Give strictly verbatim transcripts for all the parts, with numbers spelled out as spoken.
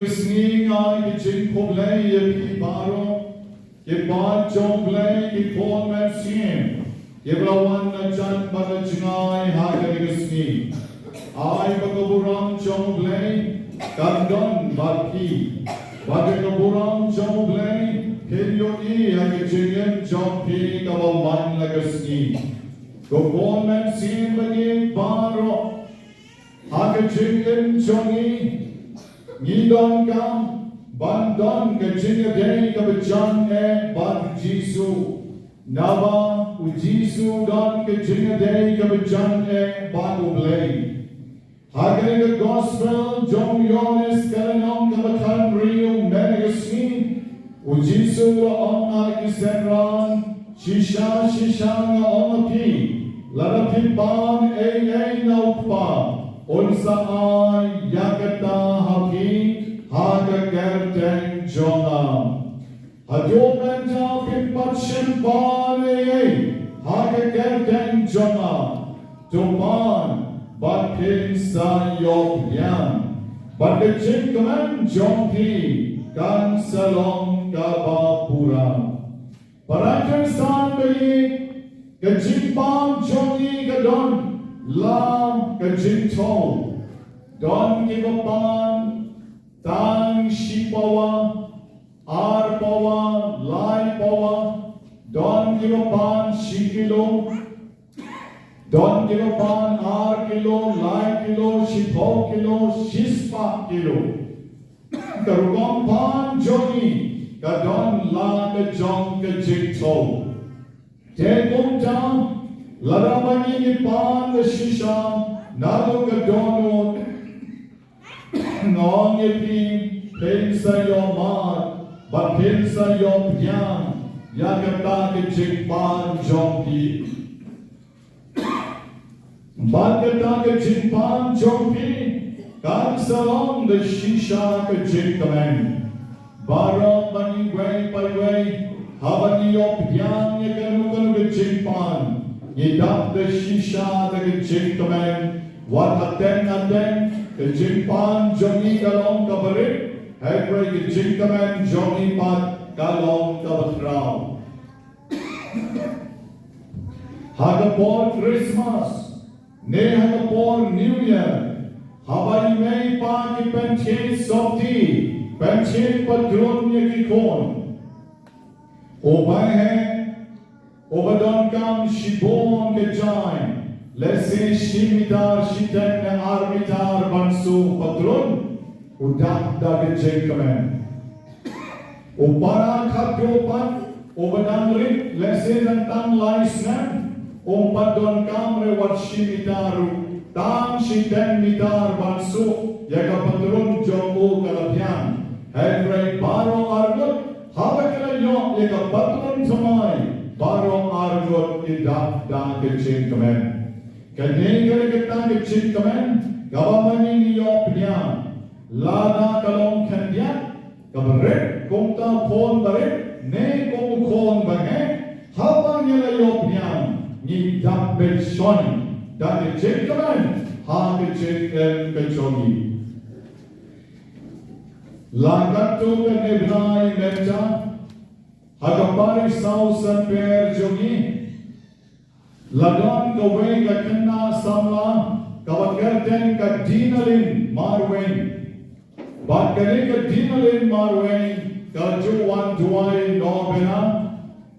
Ka sngi nga ai ka jingkhublei ïa phi baroh, ki paid jong U Blei, ki khun mynsiem kiba la wan na jan bad na jngai ha kane ka sngi. Ai ba ka burom jong U Blei kan don bad phi, ba ka burom jong U Blei phin ïohi ha ka jingim jong phi kaba man la ka sngi. Ko khun mynsiem ba ngi baroh, ha ka jingim jong ngi, ngi donkam ban don ka jingïadei kaba jan eh bad U Jisu. Naba U Jisu don ka jingïadei kaba jan eh bad U Blei. Ha kane ka gospel jong u Ïoannis ka lynnong kaba khathynriew mynta ka sngi, U Jisu u la ong ha ki synran, shisha shisha nga ong ha phi, lada phi pan ei ei na u Kpa, un sa ai ïa kata ha phi ha ka kyrteng jong nga. Haduh mynta phim pat shym pan ei ei ha ka kyrteng jong nga. To pan bad phin sa ïoh pdiang, bad ka jingkmen jong phi kan sa long kaba pura. Para kynsan ba ïeit, ka jingpan jong ngi ka don la ka jingthew. Don kiba pan tang shi pawa, ar pawa, lai pawa. Don kiba pan shi kilo. Don kiba pan ar kilo, lai kilo, shiphew kilo, shispah kilo. Ka rukom pan jong ngi ka don la ka jong ka jingthew. Te kumta, lada ma ngi ngi pan da shisha naduh ka dohnud, nga ong ïa phi, phin sa ïoh mad bad phin sa ïoh pdiang ïa kata ka jingpan jong phi. Bad kata ka jingpan jong phi kan sa long da shisha ka jingkmen. Baroh ba ngi wei pa wei, haba ngi ïoh pdiang ïa kano kano ka jingpan, ngi dap da shisha da ka jingkmen. Wat hateng hateng, ka jingpan jong ngi ka long kaba rit, hynrei ka jingkmen jong ngi pat ka long kaba khraw. Ha ka por Christmas, ne ha ka por New Year, haba i mei i pa ki pynthied sopti, pynthied patrun ïa ki khun, u baheh uba donkam shibun ka jaiñ, lehse shi mitar shiteng ne ar mitar ban suh patrun, u dap da ka jingkmen. U para khatduh pat uba dang rit, lehse dang tang lai snem, um pat donkam re wat shi mitar ruh, tang shiteng mitar ban suh ïa ka patrun jong u ka la biang. Hynrei baroh arngut, haba ki la ïoh ïa ka patrun thymmai, baroh arngut ki dap da ka jingkmen. Kane ka dei kata ka jingkmen kaba ma ngi ngi ïoh pdiang. Lada ka long khyndiat kaba rit, kum uta u khun barit ne kum u khun baheh, haba ngi la ïoh pdiang, ngi dap beit shai da ka jingkmen ha ka jingim ka jong ngi. La katto katne bnai mynta, ha ka parish South Saint Pierre jong ngi, la don kawei ka khynnah samla kaba kyrteng ka Dinalin Marwein. Bad kane ka Dinalin Marwein ka ju wan duwai novena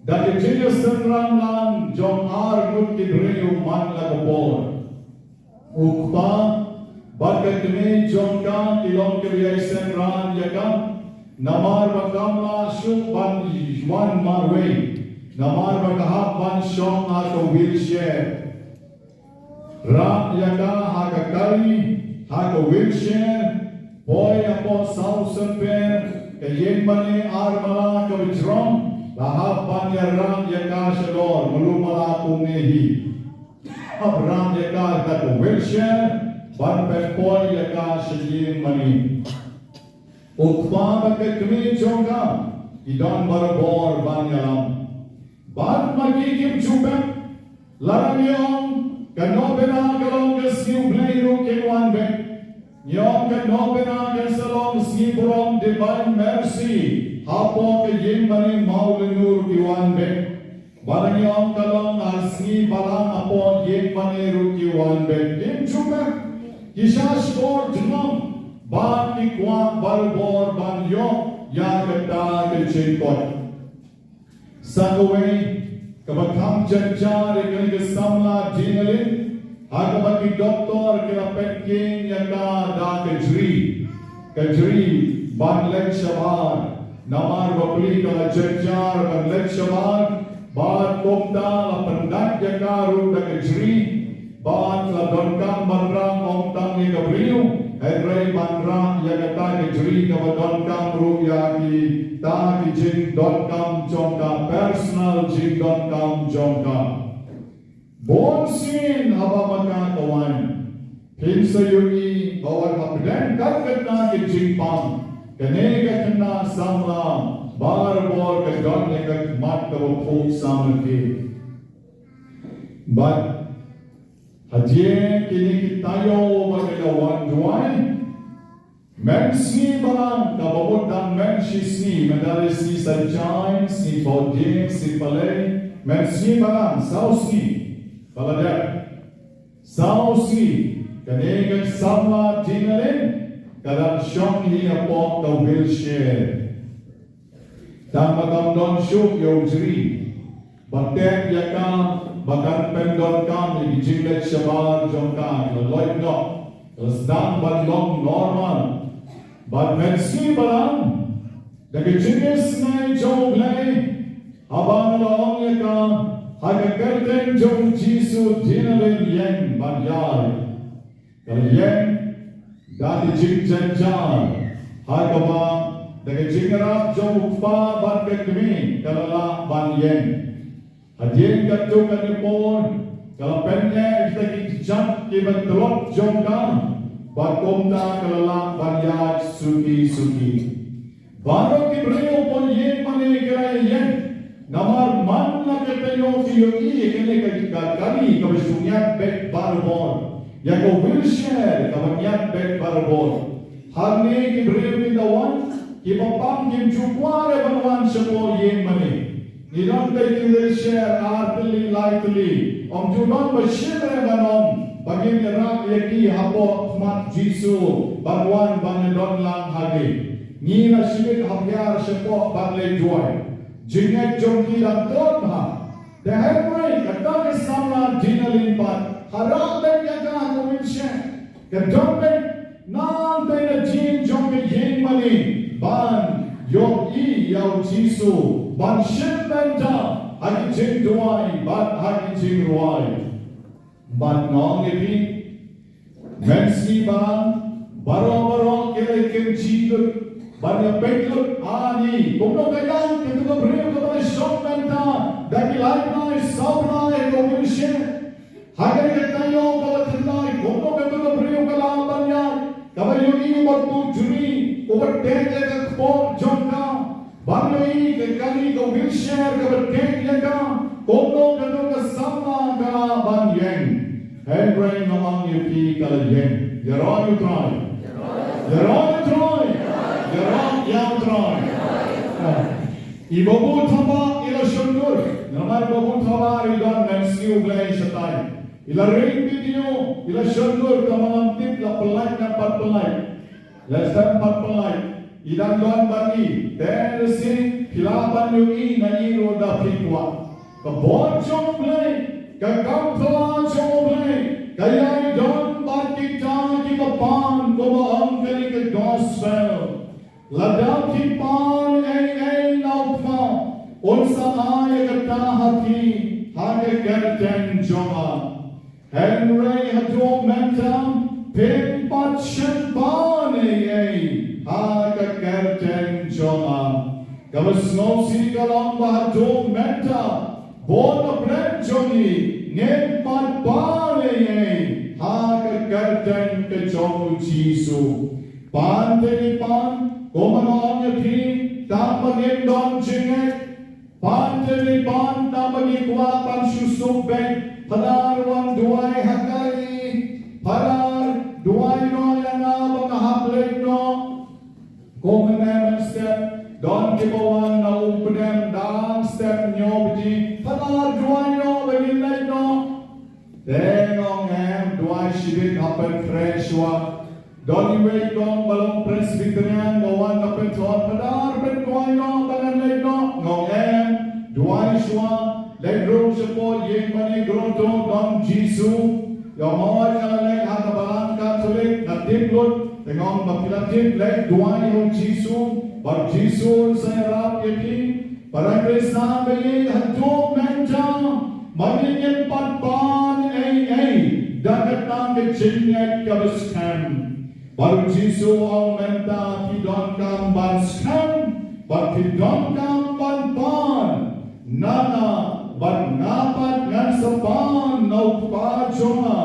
da ka jingïasynran lang jong arngut ki briew man la ka por. U kpa bad ka kmie jong ka ki long kiba ïasynran ïa ka, namar ba kam lah shuh ban wan marwei, namar ba ka hap ban shong ha ka wheelchair. Rah ïa ka ha ka kali, ha ka wheelchair, poi hapoh South Saint Pierre, ka ïing mane Armala kaba jrong, la hap ban ïarah ïa ka shalor, malu mala kumne hi. Hap rah ïa ka da ka wheelchair ban pynpoi ïa ka sha ïing mane. U kpa bad ka kmie jong ka ki don barabor ban ïalam. Bad ma ki kim ju pep, lada ngi ong ka novena ka long ka sngi U Blei ruh kin wan beit. Ngi ong ka Novena kan sa long sngi burom Divine Mercy hapoh ka ïing mane Mawlynnur ki wan beit. Bad ngi ong ka long ha sngi Balang hapoh ïing mane ruh ki wan beit. Kim jumeh, ki shah shkor jnong bad ki kwah barabor ban ïoh ïa kata ka jingkoit. Sa kawei kaba kham jynjar ïa kane ka samla adrenaline, ha kaba ki doktor ki la pynkheiñ ïa ka da ka jri. Ka jri ban leit shabar. Namar ba pli ka la jynjar ban leit shabar, bad kumta la pyndait ïa ka ruh da ka jri. Bad la donkam ban rah ym tang ïa ka briew, hynrei ban rah ïa kata ka jri kaba donkam ruh ïa kita ki jingdonkam jong ka, personal jingdonkam jong ka. Bun sien haba ma ka ka wan, phin sa ïohi ba wat hapdeng katto katne ka jingpang, kane ka khynnah samla barabor ka don ïa ka khmat kaba phuh samla ki. Bad hadien kine ki taïew ba ki la wan duwai, mynsngi Balang kaba mut dang mynshisngi, mynta dei sngi Saitjaiñ, sngi Pawdieng, sngi Palei, mynsngi Balang saw sngi ba la dep. Saw sngi kane ka samla adrenaline ka dang shong hi hapoh ka wheelchair. Tang ba kam don shuh ïa u jri ba teh ïa ka ba kan pyndonkam ïa ki jingleit shabar jong ka, ka la loit noh, ka la sdang ban long normal. Bad mynsngi Balang, da ka jingisnei jong U Blei, haba nga la ong ïa ka, ha ka kyrteng jong U Jisu, adrenaline ïeng ban ïaid. Ka la ïeng da ka jingjynjar, ha kaba da ka jingïarap jong u kpa bad ka kmie ka la lah ban ïeng. Hadien katto katne por ka la pynïaid da ki kjat kiba tlot jong ka, bad kumta ka la lah ban ïaid suki suki. Baroh ki briew hapoh ïing mane ki la ïeng. Namar man la ka taïew ki ïohi ïa kane ka, ka kali kaba shu ngiat beit barabor, ïa ka wheelchair kaba ngiat beit barabor. Hangne ki briew ki da wan, kiba pang kim ju kwah re ban wan shapoh ïing mane. Ngi don beit ki wheelchair ar tylli lai tylli, ym ju don ba shim re ban ong ba ngin ïarap ïa ki hapoh khmat Jisu ban wan ban ïadon lang ha ki. Ngi la shibit hap hiar shapoh ban leit duwai. Jingngeit jong ki dang don bha. Te hynrei kata ka samla adrenaline pat, ha rah beit ïa ka ha ka wheelchair, ka don beit nangta na jin jong ka ïing mane ban ïohi ïa u Jisu, ban shim bynta ha ki jingduwai bad ha ki jingrwai. Bad nga ong ïa phi, mynsngi Balang, baroh baroh ki la kynjih lut ban ïa peit lut, ani kumno ka ïaid kato ka briew kaba la shong bynta da ki lai bnai saw bnai ha ka wheelchair. Ha kane ka taïew kaba thymmai, kumno kato ka briew ka lah ban ïaid, kaba ïohi bad u jri uba teh ïa ka kpoh jong ka. Ban ïohi ka kali ka wheelchair kaba teh ïa ka, kumno kato ka samla ka lah ban ïeng. Hynrei nga ong ïa phi ka la ïeng. Ïaroh ïa u Trai. Ïaroh ïa u Trai. Ïaroh ïa u Trai. Ah. I Babu Thaba i la shon dur. Namar i Babu Thaba i don mynsngi U Blei shatai. I la ring video, i la shon dur, tangba ngam tip la pyllait ne pat pyllait. Lehse pat pyllait, i dang don bad ngi, te lehse phi lah ban ïohi na i ruh da phi kwah. Ka bor jong U Blei, ka kam phylla jong U Blei, ka ïai don bad kita kiba pan, kumba ong kane ka gospel. Lada phi pan ei ei na u Kpa, un sa ai kata ha phi, ha ka kyrteng jong nga. Hynrei haduh mynta phim pat shym pan ei ei ha ka kyrteng jong nga. Kaba sngewsih ka long ba haduh mynta bun na pdeng jong ngi ngim pat pan ei ei ha ka kyrteng ka jong u Jisu. Pan te ngi pan, kumba nga ong ïa phi, tang ba ngin don jingngeit. Pan te ngi pan, tang ba ngi kwah ban shu suk beit. Phadar wan duwai ha kali. Phadar duwai noh ïa nga ba Mynstep don kiba wan na u pdeng dang step ñiew biji, pala duwai noh ba ngin leit noh. Te ngong em, duwai shibit ha pynpres shuwa. Don iwei kong ba long Presbyterian ba wan na pynthor, pala pynduwai noh ba ngan leit noh. Ngong em, duwai shuwa. Leit rung shapoh ïing mane grotto, don Jisu. Ïa mo ïa leit ha ka balang Katholik, nga tip lut. Te ngong ba phi la tip, leit duwai ïa u Jisu, ba u Jisu un sa ïarap ïa phi. Para Khristan ba ïeit, haduh mynta ma ngi ngim pat pan ei ei da kata ka jingngeit kaba skhem. Bad u Jisu u ong, mynta phi donkam ban skhem, bad phi donkam ban pan. Nana, bad nga pat ngan sa pan na u Kpa jong nga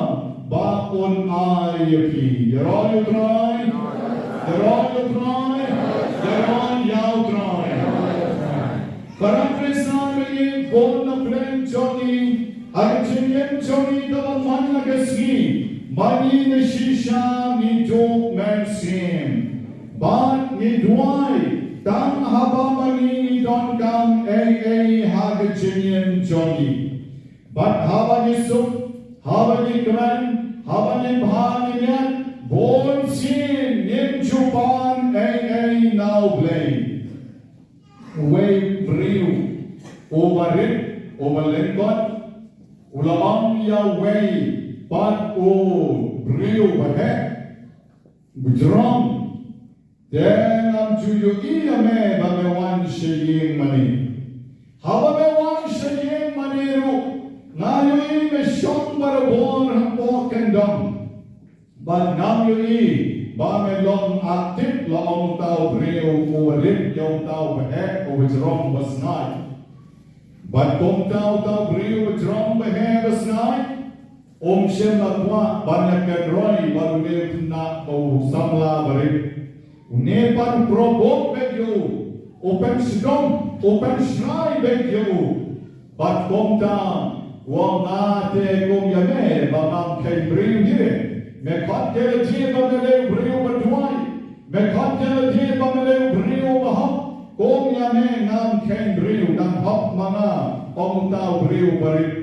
ba un ai ïa phi. Ïaroh ïa u Trai. Ïaroh ïa u Trai. Ïaroh ïa u Trai. Para Khristan ba ïeit, bun na pdeng jong ngi, ha ka jingim jong ngi kaba man la ka sngi, ma ngi na shisha ngi duh mynsiem. Bad ngi duwai tang haba ma ngi ngi donkam ei ei ha ka jingim jong ngi. Bad haba ngi suk, haba ngi kmen, haba ngi bha ngi miat, bun sien ngim ju pan ei ei na U Blei. Uwei u briew uba rit, uba lyngkot, u la ong ïa uwei pat u briew ba heh, u jrong, te ngam ju ïohi ïa me ba me wan sha ïing mane. Haba me wan sha ïing mane ruh, nga ïohi me shong barabor hapoh kyndong. Bad ngam ïohi ba me long active, la ong uta u briew uba rit ïa uta uba heh, uba jrong ba sngaid. Bad kumta uta u briew uba jrong ba heh ba sngaid um shym la kwah ban ïakynroi bad une u khynnah ba u samla barit. Une pat u provoke beit ïa u, u pynshitom, u pynshai beit ïa u. Bad kumta u ong, nga te kum ïa me ba ngam kheiñ briew hi re. Me khot ïa lade ba me dei u briew ba duwai. Me khot ïa lade ba me dei u briew ba hok. Kum ïa me ngam kheiñ briew, dang hok ma nga, ong uta u briew barit.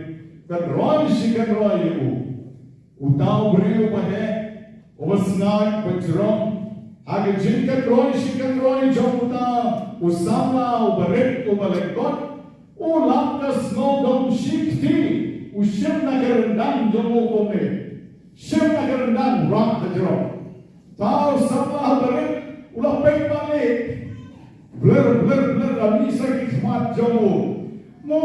Kynroi shi kynroi ïa u. Uta u briew uba heh, uba sngaid, uba jrong, ha ka jingkynroi shi kynroi jong uta u samla uba rit, uba lyngkot, u lap ka sngewdom shi kti, u shim na ka ryndang jong u kumne. Shim na ka ryndang, rah hajrong. Uta u samla uba rit u la peit balieh. Bler, bler, bler, la mih sa ki khmat jong u. Mo,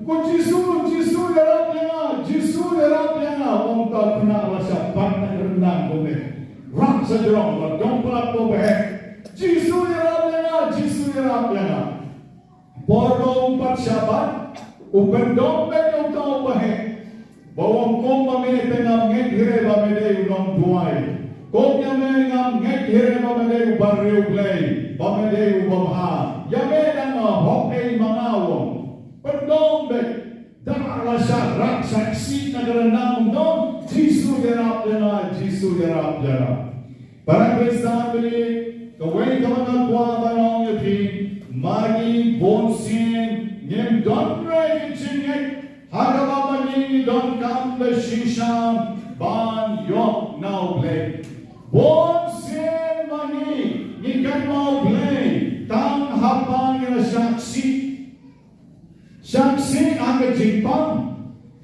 ko Jisu, Jisu ïarap ïa nga, Jisu ïarap ïa nga. Ong uta u khynnah lashai pat na ka ryndang kumne. Rah sa jrong, la dom palat ko ba heh. Jisu ïarap ïa nga, Jisu ïarap ïa nga. Por ba um pat shah pat, u pyndom beit ïa uta uba heh. Ba u ong, kum ma me te ngam ngeit hi re ba me dei u nongduwai. Kum ïa me ngam ngeit hi re ba me dei u bariewblei, ba me dei uba bha. Ïa me dang hok ei ma nga, u ong. Pyndom beit. Da la shah rah shah ksih na ka ryndang, ong, Jisu ïarap ïa nga, Jisu ïarap ïa nga. Para Khristan ba ïeit, kawei kaba nga kwah ban ong ïa phi, ma ngi bunsien ngim don re ki jingngeit ha kaba ma ngi ngi donkam da shisha ban ïoh na U Blei. Bunsien ma ngi ngi kynmaw U Blei tang haba ngi la shah ksih. Shah ksih ha ka jingpang,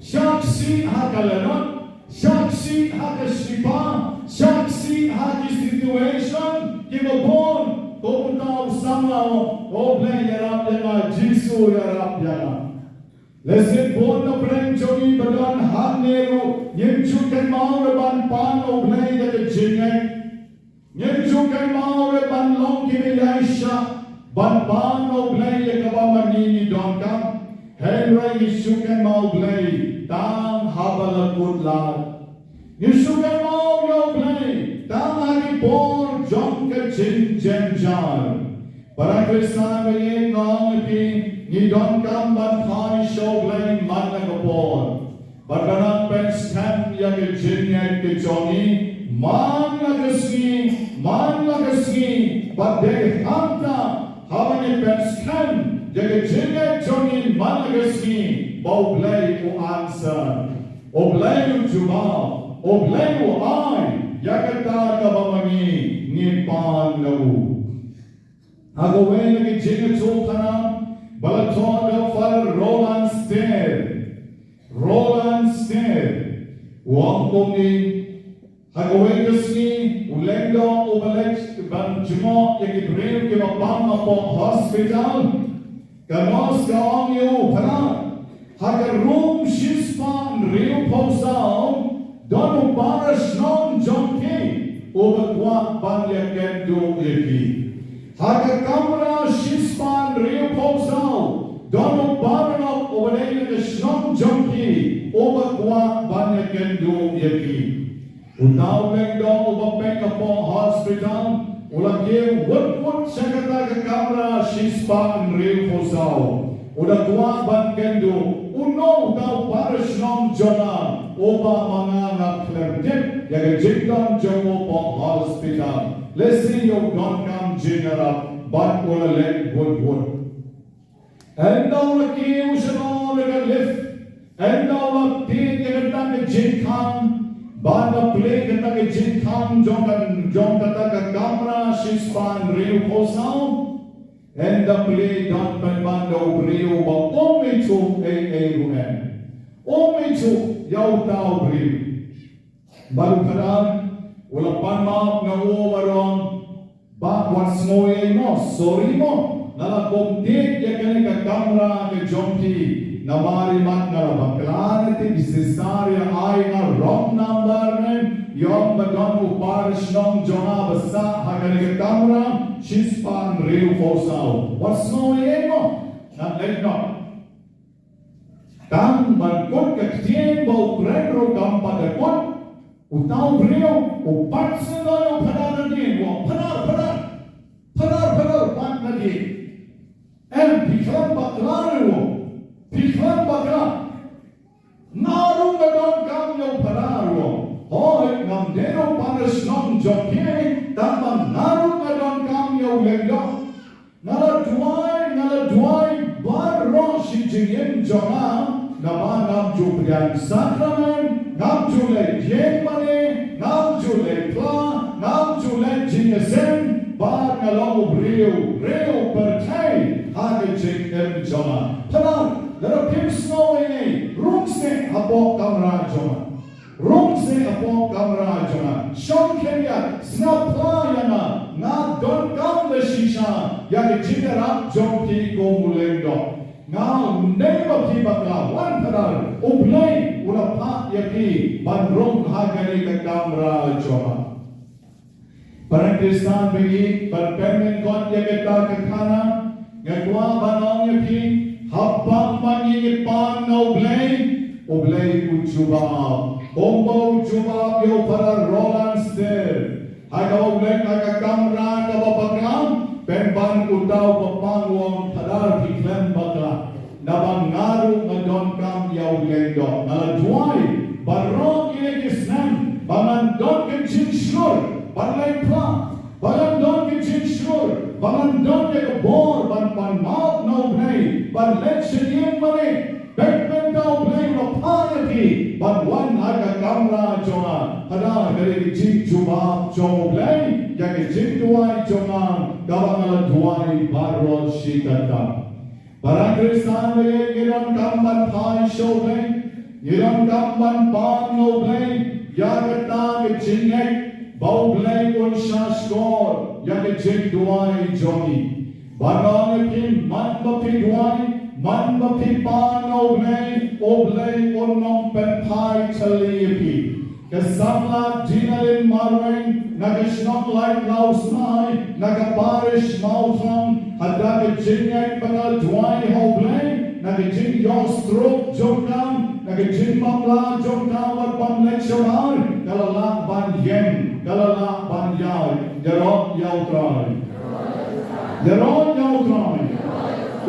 shah ksih ha ka lanot, shah ksih ha ka shipa, shah ksih ha ki situation kiba bun, kum uta u samla, O Blei ïarap ïa nga, Jisu ïarap ïa nga. Lehse bun na pdeng jong ngi ba don hangne ruh, ngim ju kynmaw re ban pan U Blei da ka jingngeit. Ngim ju kynmaw re ban long kiba ïaishah ban pan U Blei ïa kaba ma ngi ngi donkam. Hynrei ngi shu kynmaw U Blei tang haba la kut lad. Ngi shu kynmaw ïa U Blei tang ha ki por jong ka jingjynjar. Para Khristan ba ïeit, nga ong ïa phi, ngi donkam ban phai sha U Blei man la ka por. Bad ban nang pynskhem ïa ka jingngeit ka jong ngi man la ka sngi, man la ka sngi, Bad dei hangta haba ngi pynskhem ïa ka jingngeit jong ngi man la ka sngi ba U Blei u answer, U Blei u jubab, U Blei u ai ïa kata kaba ma ngi ngi pan na u. Ha kawei na ki jingïathuhkhana ba la thoh da u Father Roland Stead. Roland Stead u ong kumne, ha kawei ka sngi u lyngdoh uba leit ban jngoh ïa ki briew kiba pang hapoh hospital, ka nurse ka ong ïa u, Phadar, ha ka room shispah hynriewphew saw don u para shnong jong phi uba kwah ban ïakynduh ïa phi. Ha ka kamra shispah hynriewphew saw don u para lok uba dei na ka shnong jong phi uba kwah ban ïakynduh ïa phi. Uta u lyngdoh uba peit hapoh hospital u la kiew wut wut sha kata ka kamra shispah hynriewphew saw. U da kwah ban kynduh, uno uta u para shnong jong nga uba ma nga ngam khlem tip ïa ka jingdon jong u hapoh hospital. Lehse u donkam jingïarap bad u la leit wut wut. Ynda u la kiew shalor ka lift, ynda u la tied ïa kata ka jingkhang bad la plie kata ka jingkhang jong ka, jong kata ka kamra shispah hynriewphew saw, ynda plie don pynban da u briew uba um ithuh ei ei ruh em. Um ithuh ïa uta u briew. Bad u Phadar u la pan map na u bad u ong, Bah, wat sngew ei mo, sorry mo, nga la kum tied ïa kane ka kamra ka jong phi. Namar imat nga la bakla, na te ki sister ïa ai nga wrong number ne, ïa ong ba don u para shnong jong nga ba sah ha kane ka kamra shispah hynriewphew saw. Wat sngew ei mo, ngan leit noh. Tang ban kut ka ktien ba u kren ruh kam pat da kut, uta u briew u pat sngewthuh ïa u Phadar nadien, u ong, Phadar, Phadar, Phadar, Phadar, pat nadien. Em, phi khlem bakla ruh, phi khlem bakla. Nga ruh nga donkam ïa u Phadar ruh. Hooid, ngam dei ruh para shnong jong phi, tang ba nga ruh nga donkam ïa u lyngdoh. Nga la duwai, nga la duwai baroh shi jingim jong nga, namar ngam ju pdiang sakramen, ngam ju leit ïing mane, ngam ju leit phla, ngam ju leit jingïaseng, bad nga long u briew, briew pyrthei ha ka jingim jong nga. Phadar, lada phim sngew ei ei, rung seh hapoh kamra jong nga. Rung seh hapoh kamra jong nga. Shong khyndiat, sngap phla ïa nga. Nga donkam da shisha ïa ka jingïarap jong phi kum u lyngdoh. Nga ym dei ba phi bakla, wan Phadar, U Blei u la phah ïa phi ban rung ha kane ka kamra jong nga. Para Khristan ba ïeit, ban pynlyngkot ïa kata ka khana, nga kwah ban ong ïa phi, haba ma ngi ngi pan na U Blei, U Blei u jubab. Kumba u jubab ïa u Phadar Roland Stead. Ha kaba u leit ha ka kamra kaba bakla, pynban uta uba pang u ong, Phadar, phi khlem bakla. Naba nga ruh nga donkam ïa u lyngdoh. Nga la duwai baroh kine ki snem ba ngan don ka jingshlur ban leit phla, ba ngan don ka jingshlur ba ngan don ïa ka bor ban pan map na U Blei, ban leit sha ïing mane. Peit mynta U Blei u la phah ïa phi ban wan ha ka kamra jong nga. Haba ka dei ka jingjubab jong U Blei ïa ka jingduwai jong nga kaba nga la duwai baroh shi katta. Para Khristan ba ïeit, ngi donkam ban phai sha U Blei, ngi donkam ban pan na U Blei ïa kata ka jingngeit ba U Blei un shah shkor ïa ka jingduwai jong ngi. Ban ong ïa phi, man ba phi duwai, man ba phi pan na U Blei, U Blei un ym pynphai tylli ïa phi. Ka samla Dinalin Marwein na ka shnong Laitlawsmai, na ka parish Mawthlong, haba ka jingngeit ba ka la duwai ha U Blei, na ka jingïoh stroke jong ka, na ka jingbakla jong ka wat bym leit shabar, ka la lah ban ïeng, ka la lah ban ïaid. Ïaroh ïa U Trai. Ïaroh ïa U Trai.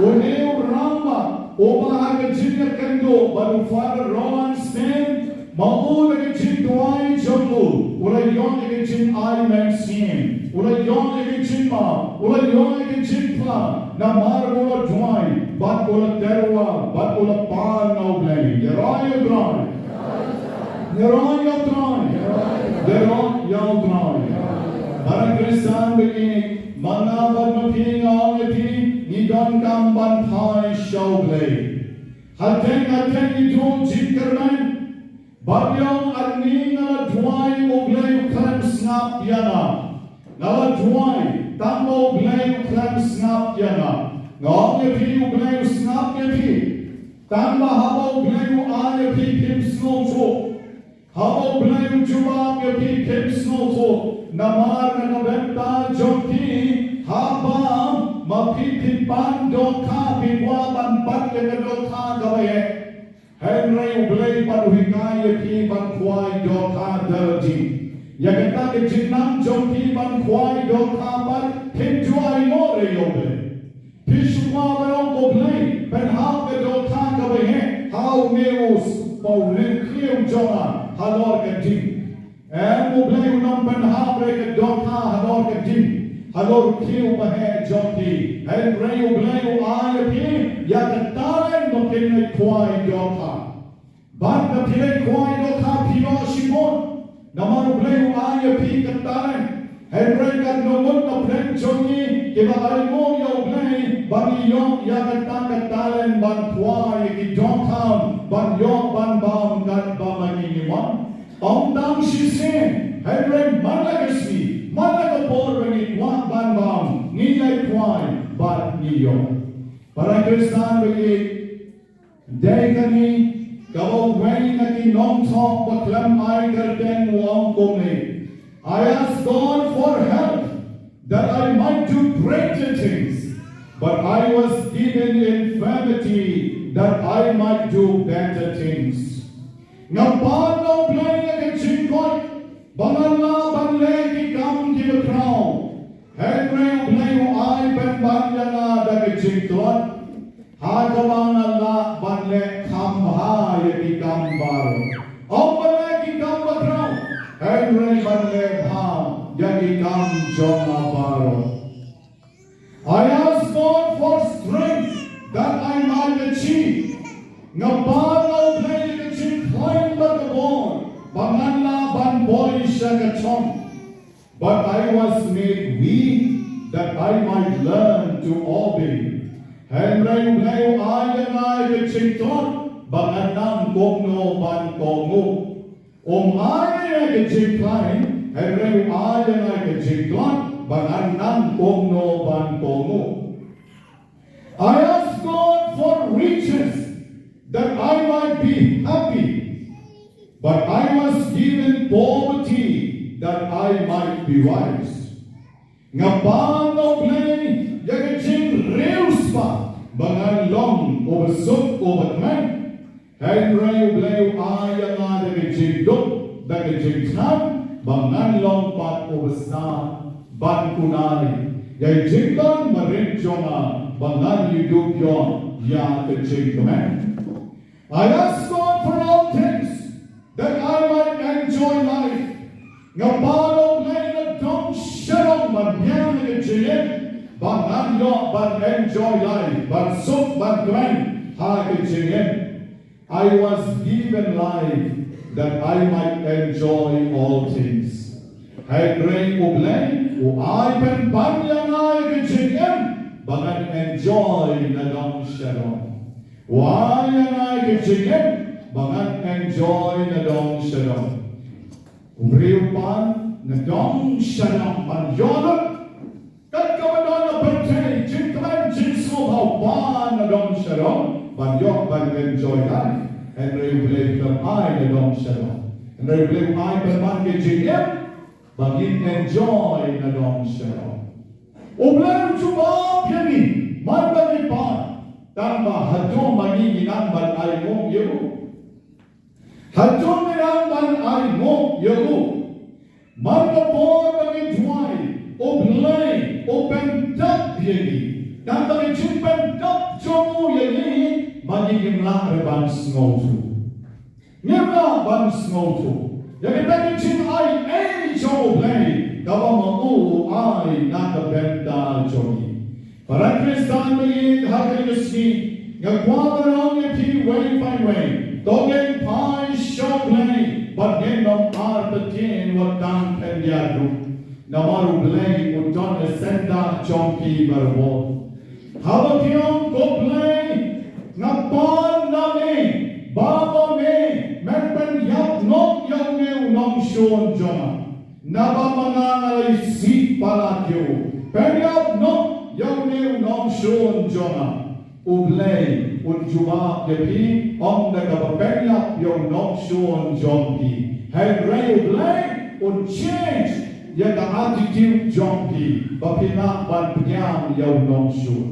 Une u rangbah uba ha ka jingïakynduh bad u Father Roland Stead, ma u da ka jingduwai jong u u la ïoh ïa ka jingai mynsiem. U la ïoh ïa ki jingmap, u la ïoh ïa ki jingpang, namar u la duwai, bad u la tyrwa, bad u la pan na U Blei. Ïaroh ïa U Trai. Ïaroh ïa U Trai. Ïaroh ïa U Trai. Para Khristan baieit, ma nga bad ma phi nga ong ïa phi, ngi donkam ban phai sha U Blei. Hadien hadien ngi duh jingkyrmen. Bad ïa nga, nga la duwai, U Blei u khlem sngap ïa nga. Nga la duwai, tang ba U Blei u khlem sngap ïa nga. Nga ong ïa phi, U Blei u sngap ïa phi. Tang ba haba U Blei u ai ïa phi phim sngewthuh. Haba U Blei u jubab ïa phi phim sngewthuh. Namar na ka bynta jong phi, haba ma phi phi pan dohkha, phi kwah ban bat ïa ka dohkha kaba heh. Hynrei U Blei pat u hikai ïa phi ban khwai dohkha da lade. Ïa kata ka jingnang jong phi ban khwai dohkha pat, phin ju ai noh ïa U Blei. Phi shu kwah ban ong, Ko Blei, pynhap ka dohkha kaba heh ha une u s-, pa u riewkhlieh jong nga halor ka ding. Em, U Blei u nang pynhap ïa ka dohkha halor ka ding, halor u khlieh uba heh jong phi. Hynrei U Blei u ai ïa phi ïa ka talent ba phin leit khwai dohkha. Bad ba phi leit khwai dohkha phi ïoh shibun. Namar U Blei u ai ïa phi ka talent. Hynrei katno ngut na pdeng jong ngi kiba ainguh ïa U Blei ban ïoh ïa kata ka talent ban khwai ïa ki dohkha, ban ïoh ban bam katba ma ngi ngi mon. Ym tang shisien, hynrei man la ka sngi, man la ka por ba ngi kwah ban bam, ngi ïai khwai bad ngi ïoh. Para Khristan baieit, dei kane kaba uwei na ki nongthoh ba khlem ai kyrteng u ong kumne: I asked God for help that I might do greater things, but I was given infirmity that I might do better things. Nga pan na U Blei ïa ka jingkoit ba ngan lah ban leh ki kam kiba khraw. Hynrei U Blei u ai pynban ïa nga da ka jingtlot. Ha kaba ngan lah ban leh kham bha ïa ki kam baroh. Ym ban leh ki kam bakhraw, hynrei ban leh bha ïa ki kam jong nga baroh. I ask God for strength that I might achieve. Nga pan na U Blei ïa ka jingkhlaiñ bad ka bor ba ngan lah ban poi sha ka jong. But I was made weak that I might learn to obey. Hynrei U Blei u ai ïa nga ïa ka jingtlot ba ngan nang kumno ban kohnguh. Um ai ïa nga ïa ka jingkhlaiñ, hynrei u ai ïa nga ïa ka jingtlot ba ngan nang kumno ban kohnguh. I asked God for riches that I might be happy, but I was given poverty that I might be wise. Nga pan na U Blei ïa ka jingriewspah ba ngan long uba suk uba kmen. Hynrei U Blei u ai ïa nga da ka jingduk, da ka jingthngan, ba ngan long pat uba sah ban kular ïa i jingdon barit jong nga, ba ngan ïoh dup ïa ka jingkmen. I ask God for all things that I might enjoy life. Nga pan na U Blei na dong sha dong ban biang ïa ka jingim ba ngan ïoh ban enjoy life, ban suk ban kmen ha ka jingim. I was given life that I might enjoy all things. Hynrei U Blei u ai pynban ïa nga ïa ka jingim ba ngan enjoy na dong sha dong. U ai ïa nga ïa ka jingim ba ngan enjoy na dong sha dong. U briew pan na dong sha dong ban ïoh lut. Kat kaba don na pyrthei, jingkmen, jingsngewbha, u pan na dong sha dong ban ïoh ban enjoy life. Hynrei U Blei u khlem ai na dong sha dong. Hynrei U Blei u ai pynban ka jingim ba ngin enjoy na dong sha dong. U Blei u jubab ïa ngi man ba ngi pan, tang ba hato ma ngi ngi nang ban ainguh ïa u? Hato ngi nang ban ainguh ïa u? Man ka por ba ngi duwai, U Blei u pyndap ïa ngi. Tang ba ka jingpyndap jong u ïa ngi, ma ngi ngim lah ruh ban sngewthuh. Ngim lah ban sngewthuh ïa kata ka jingai ei jong U Blei kaba ma u u ai na ka bynta jong ngi. Para Khristan ba ïeit, ha kane ka sngi nga kwah ban ong ïa phi wei pa wei, to ngin phai sha U Blei bad ngin ym artatien wat tang khyndiat ruh. Namar U Blei u don ha center jong phi baroh. Haba phi ong, ko Blei, nga pan na me ba ma me men pynïap noh ïa une u nongshun jong nga. Naba ma nga nga la isih palat ïa u. Pynïap noh ïa une u nongshun jong nga. U Blei un jubab ïa phi, ym da kaba pynïap ïa u nongshun jong phi. Hynrei U Blei un change ïa ka attitude jong phi, ba phin lah ban pdiang ïa u nongshun.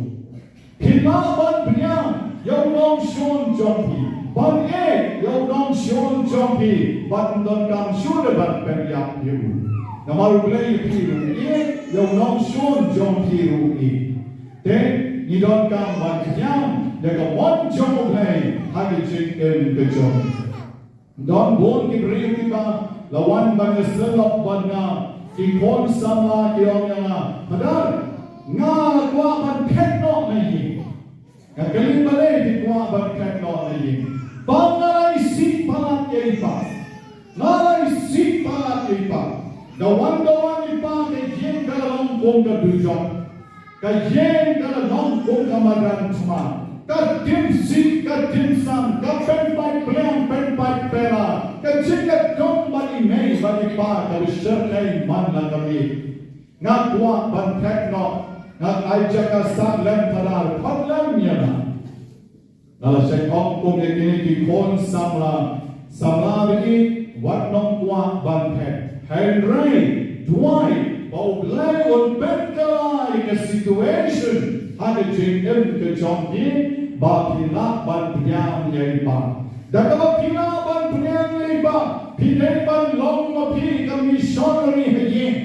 Phin lah ban pdiang ïa u nongshun jong phi, ban ïeit ïa u nongshun jong phi, ban ym donkam shuh de ban pynïap ïa u. Namar U Blei ïa phi ruh u ïeit, ïa u nongshun jong phi ruh u ïeit. Te ngi donkam ban pdiang ïa ka mon jong U Blei ha ka jingim ka jong ngi. Don bun ki briew kiba la wan ban ïasyllok bad nga, ki khun samla ki ong ïa nga, Phadar, nga la kwah ban phet noh na ïing. Nga kylli, balei phi kwah ban phet noh na ïing? Ba nga la isih palat ïa i pa. Nga la isih palat ïa i pa. Da wan da wan i pa, ka ïing ka la long kum ka dujok. Ka ïing ka la long kum ka madan thma. Ka tim sih, ka tim san, ka pynpait pliang, pynpait pera. Ka jingïadon bad i mei bad i pa kaba shyrkhei man la ka miet. Nga kwah ban phet noh, nga ai jaka sah lem, Phadar, phet lem ïa nga. Nga la shait ong kum ïa kine ki khun samla, samla ba ïeit, wat nym kwah ban phet. Hynrei duwai ba U Blei un pynkylla ïa ka situation ha ka jingim ka jong phi, ba phi lah ban pdiang ïa i pa. Da kaba phi lah ban pdiang ïa i pa, phi dei ban long ma phi ka missionary ha ïing.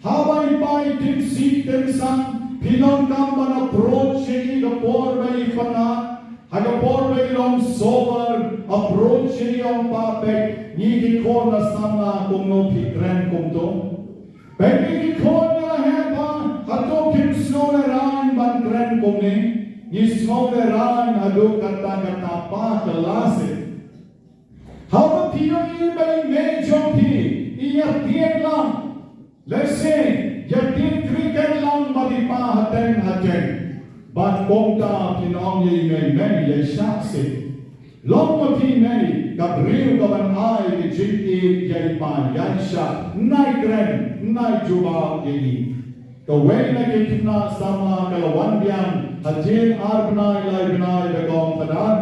Haba i pa i tim sih tim san, phi donkam ban approach ïa i ka por ba i pyngngad. Ha ka por ba i long sober, approach ïa i, ong, Pa, peit ngi ki khun na samla, kumno phi kren kumto? Peit ngi ki khun, ngi la heh, Pa, hato kim sngewlehraiñ ban kren kumne? Ngi sngewlehraiñ haduh katta katta, Pa, kylla seh. Haba phi ïohi ba i mei jong phi i ïatied lang, let's say, ïatied cricket lang bad i pa hateng hateng, bad kumta phin ong ïa i mei, Mei, ïaishah seh. Long ma phi mei ka briew kaban ai ka jingïeit ïa i pa, ïaishah, nai kren, nai jubab ïa i. Kawei na ki khynnah samla ka la wan biang hadien ar bnai lai bnai, da ka ong, Phadar,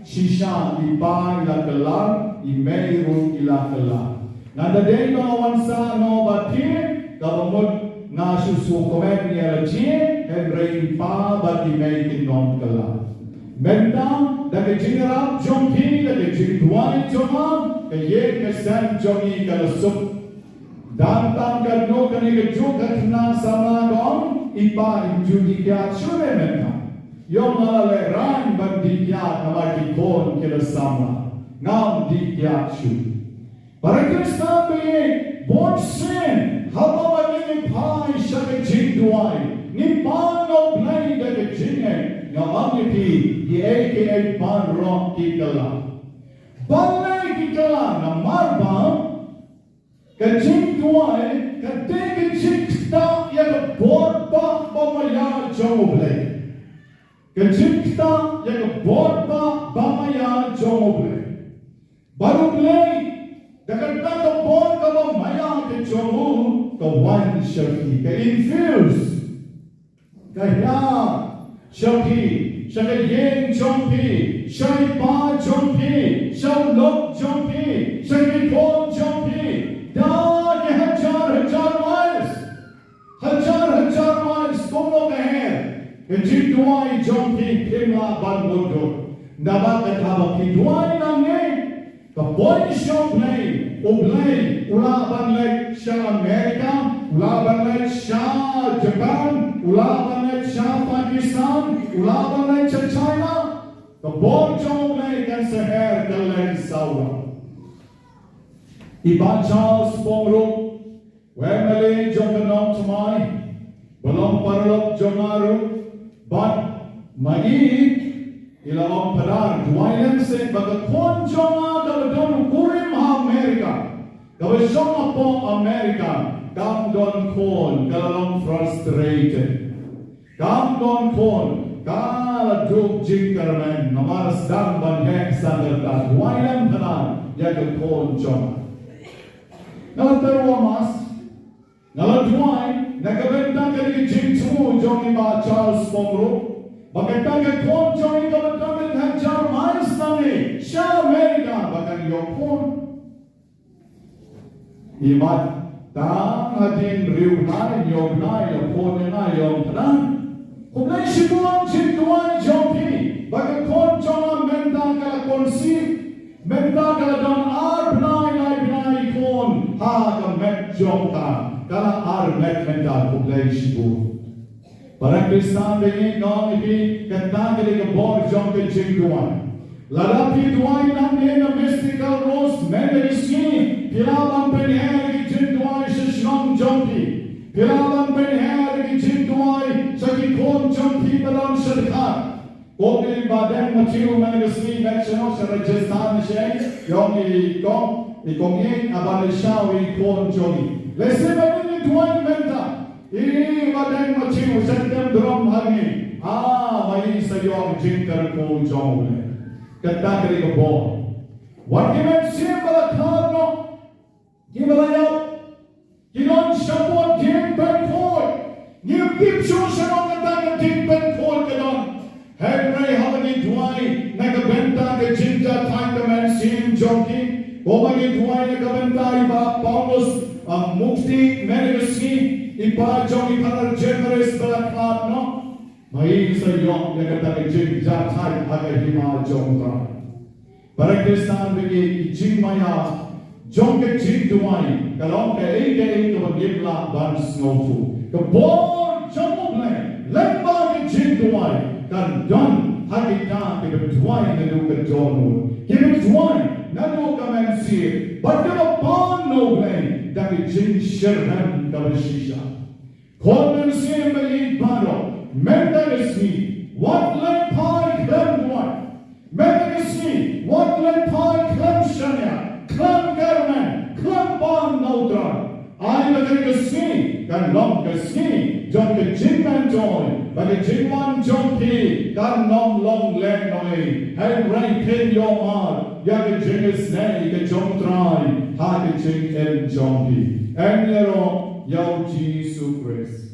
shisha i pa i la kylla, i mei ruh i la kylla. Ngan da dei ba nga wan sah noh bad phi, kaba mut nga shu sngewkmen ïa la jia, hynrei i pa bad i mei kin ym kylla. Mynta da ka jingïarap jong phi, da ka jingduwai jong nga, ka ïing ka sem jong ngi ka la suk. Dang tang katno kane kajuh ka khynnah samla ka ong, i pa, im ju dih kiad shuh re mynta. Ïoh nga la lehraiñ ban dih kiad namar ki khun ki la samla. Ngam dih kiad shuh. Para Khristan ba ïeit, bun sien haba ma ngi phai sha ka jingduwai, ngi pan na U Blei da ka jingngeit, nga ong ïa phi, kiei kiei baroh ki kylla. Balei ki kylla? Namar ba ka jingduwai ka dei ka jingktah ïa ka bor ba, ba maïa jong U Blei. Ka jingktah ïa ka bor ba, ba maïa jong U Blei. Bad U Blei, da kata ka bor kaba maïa ka jong u, ka wan sha phi, ka infuse, ka hiar sha phi, sha ka ïing jong phi, sha i pa jong phi, sha u lok jong phi, sha ki khun jong phi, da ki hajar hajar miles. Hajar hajar miles kumno ka her, ka jingduwai jong phi phim lah ban mutdur. Naba kata ba phi duwai nangne, ka point sha U Blei, U Blei u lah ban leit sha America, u lah ban leit sha Japan, u lah ban leit sha Pakistan, u lah ban leit sha China. Ka bor jong U Blei kan sa her kylleng sawa. I Bah Charles Pong ruh, Wei male jong ka nongthymmai ba long paralok jong nga ruh, bad ma i i la ong, Phadar, duwai lem seh ba ka khun jong nga kaba don u kurim ha America, kaba shong hapoh America, kam don khun, ka la long frustrated. Kam don khun, ka la duk jingkyrmen, namar sdang ban heh sa ka rta. Duwai lem, Phadar, ïa ka khun jong nga. Nga la tyrwa mass, nga la duwai na ka bynta kane ka jingthmu jong i Bah Charles Pong ruh, ba kata ka khun jong i kaba don hajar mile sha America ba kan ïoh khun. Imat tang hadien hynriew bnai, hynñiew bnai, la phone ïa nga, ïa u Phadar. Khublei shibun jingduwai jong phi, ba ka khun jong nga mynta ka la conceive. Mynta ka la don ar bnai, lai bnai khun ha ka met jong ka. Ka la ar met mynta, khublei shibun. Para Khristan ba ïeit, nga ong ïa phi, kata ka dei ka bor jong ka jingduwai. Lada phi duwai nangne na Mystical Rose mynta ka sngi, phi lah ban pynher ïa ki jingduwai sha shnong jong phi. Phi lah ban pynher ïa ki jingduwai sha ki khun jong phi ba don sha dkhar. Ko i Bah Deng Matthew mynta ka sngi, nga sngewsih sha Rajasthan sha, ïa i kong, i kong i, a ban ïa shaw ïa i khun jong i. Lehse ba ngin duwai mynta. I Bah Deng Matthew, shen dem drom ha ngi. Ah, ma i sa ïoh jingkyrkhu jong u leh. Kata ka dei ka bor. Wat ki mynsiem ba la khlad noh, ki ba la ïap, ki don shapoh dieng pynkhuid. Ngi tip shuh shapoh kata ka dieng pynkhuid ka don. Hynrei haba ngi duwai na ka bynta ka jingjahthait ka mynsiem jong ki, kumba ngi duwai na ka bynta i Bah Paulus, ah, Mukti mynta ka sngi, i pa jong i Phadar Jeffrey ba la khlad noh, ma i sa ïoh ïa kata ka jingjahthait ha ka hima jong u Trai. Para Khristan ba ïeit, ki jingmaïa jong ka jingduwai ka long kaei kaei kaba ngim lah ban sngewthuh. Ka bor jong U Blei lyngba ka jingduwai kan don ha kita kiba duwai naduh ka dohnud, kiba duwai naduh ka mynsiem, bad kiba pan na U Blei da ka jingshitrhem kaba shisha. Khun mynsiem ba ïeit baroh, mynta ka sngi wat leit phai khlem duwai. Mynta ka sngi wat leit phai khlem shaniah, khlem kyrmen, khlem pan na U Trai. Ai ba kane ka sngi kan long ka sngi jong ka jingmyntoi, ba ka jingwan jong phi kan ym long lehnohei. Hynrei phin ïohmad ïa ka jingisynei ka jong U Trai ha ka jingim jong phi. Yn ïaroh ïa U Jisu Khrist.